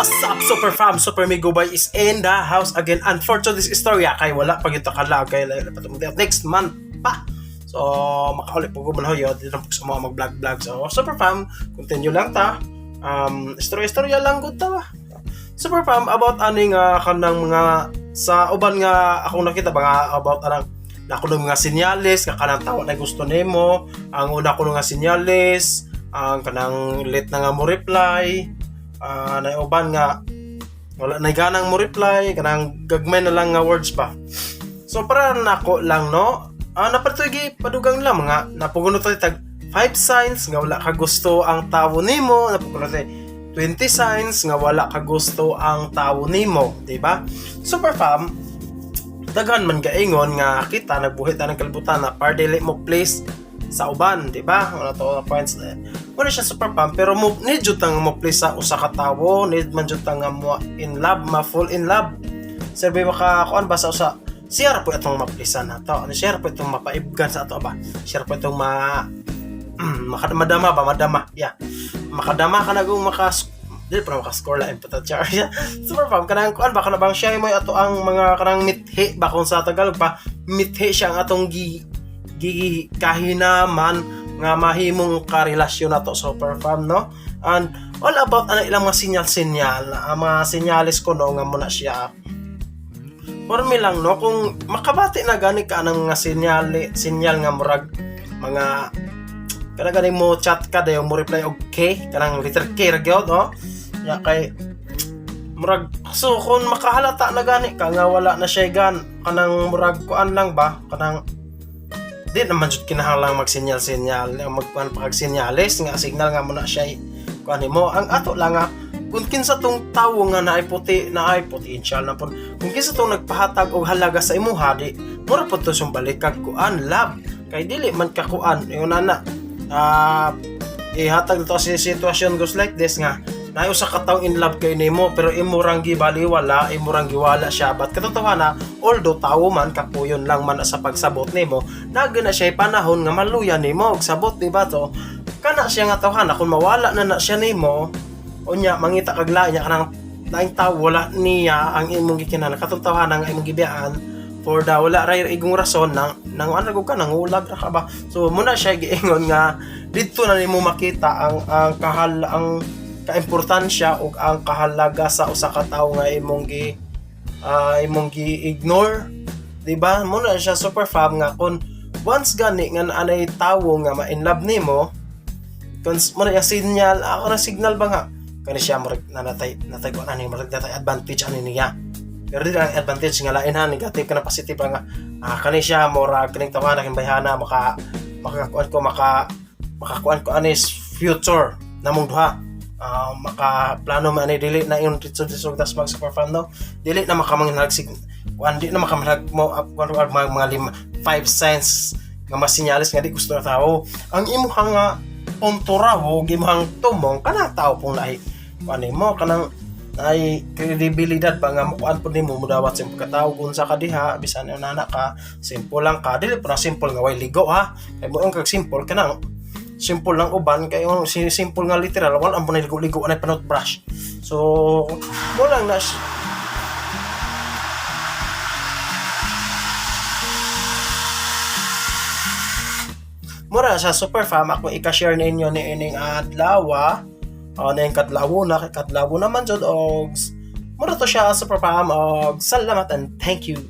What's up, Super Fam? Super Migo Boy is in the house again. And for today's istorya, kay wala pa gyud kalag kay next month pa. So, makauli po ko man hoyo, dito po sa mga mag-vlog-vlog. So, Super Fam, continue lang ta. Istorya-istorya lang gud ta ba? Super Fam, about ani nga kanang mga sa uban nga akong nakita ba nga about anang na ako mga senyales nga kanang tawo na gusto nimo. Ang una ko nga senyales, ang kanang late na nga mo reply, na uban nga wala na ganang mo reply, kanang gagmay na lang nga words ba. So para nako lang, no, napatugi padugang lang mga napuguno to tag 5 signs nga wala ka gusto ang tawo nimo, napuguno tay 20 signs nga wala ka gusto ang tawo nimo, di ba? Super Fam, daghan man gaingon nga kita nagbuhi ta ng kalibutan na par dili mo please sa uban, di ba? Wala to points na. Wala siya, Super Fam, pero mo need jud tang mo please sa usa ka tawo, need man jud tang nga mo in love, ma fall in love. Serbe maka kuan ba sa usa siya ra po itong maplisan na to. Ano siya ra po itong mapaibgan sa ato ba? Siya ra po itong ma maka, madama ba, madama. Yeah. Makadama ka na kung maka dili pa na maka-score lain pa ta char. Super Fam, kanang kuan ba, kana bang siya mo ato ang mga kanang mithi ba, kung sa Tagalog pa mithi siya ang atong gi gi kahinaman nga mahimong karelasyon nato, Super Fam, no? And all about ano ilang mga sinyal-sinyal, ang mga senyales ko, no, nga muna siya. For me lang, no, kung makabati na gani ka ng mga sinyal sinyal nga murag mga kana gani mo chat ka dayon mo reply og K, kanang letter K ra gyud, no? Ya kay murag, so kung makahalata na gani ka nga wala na siya gan kanang murag kuan lang ba, kanang di naman jud kinahanglang magsinyal-sinyal, magkuan pa kag sinyales nga signal nga mo na siya kuan nimo. Ang ato lang nga kung kinsa tong tawo nga naay puti, naay potential na pud, kung kinsa tong nagpahatag og halaga sa imuha, di mura pud to siyang balikag kuan love, kay dili man ka kuan yun na ihatag dito sa sitwasyon goes like this nga naay usa ka tawo in love kay nimo pero imo rang gibaliwala, imo rang giwala siya. But katotohanan, although tawo man, kapuyon lang man sa pagsabot nimo, naga na siya panahon nga maluya nimo og sabot, di ba? To kana siya nga tawhana, kung mawala na na siya nimo, unya mangita kag lain niya, kanang laing tawo, wala niya ang imong gikinahanglan, katong tawhana nga imong gibiyaan for the wala ray igong rason nang nang ano ka nangulag ra ka ba. So muna siya giingon nga didto na nimo makita ang kahal ang kaimportansya ug ang kahalaga sa usa ka tawo nga imong gi-ignore, di ba? Muna siya, Super Fam, nga kung once gani nga anay tawo nga ma-in love nimo, kung mo na yung signal ako na signal ba nga kani siya murag nanatay natay ko ani murag natay advantage ani niya, pero di lang advantage nga lain ha, negative ka na positive nga kani siya murag kaning tawana king bayhana, maka makakuan ko, makakuan ko anis future namong duha, maka plano man ani, dili na yung dito dito tas mag Super Fam, no, dili na makamanginhag sig kuan, di na makamanhag mo up kuan mga lima five signs nga masinyalis nga di gusto na tao ang imuhang nga punto ra o imuhang tumong kana tao pong naay kuan mo kanang ay kredibilidad ba nga mukuan pud nimo mudawat sa imong pagkatao kung sa ka diha. Bisan yung nana ka, simple lang ka, dili pa na simple nga way ligo ha, kay mo kag simple kanang simple lang uban kay yung simple nga literal wala ang ligo-ligo anay panot brush. So mo lang na mura sa, Super Fam, ako ika-share ninyo ni ining adlaw o na yung kadlaw na kay kadlaw naman jud og mura to siya, Super Fam, og salamat and thank you.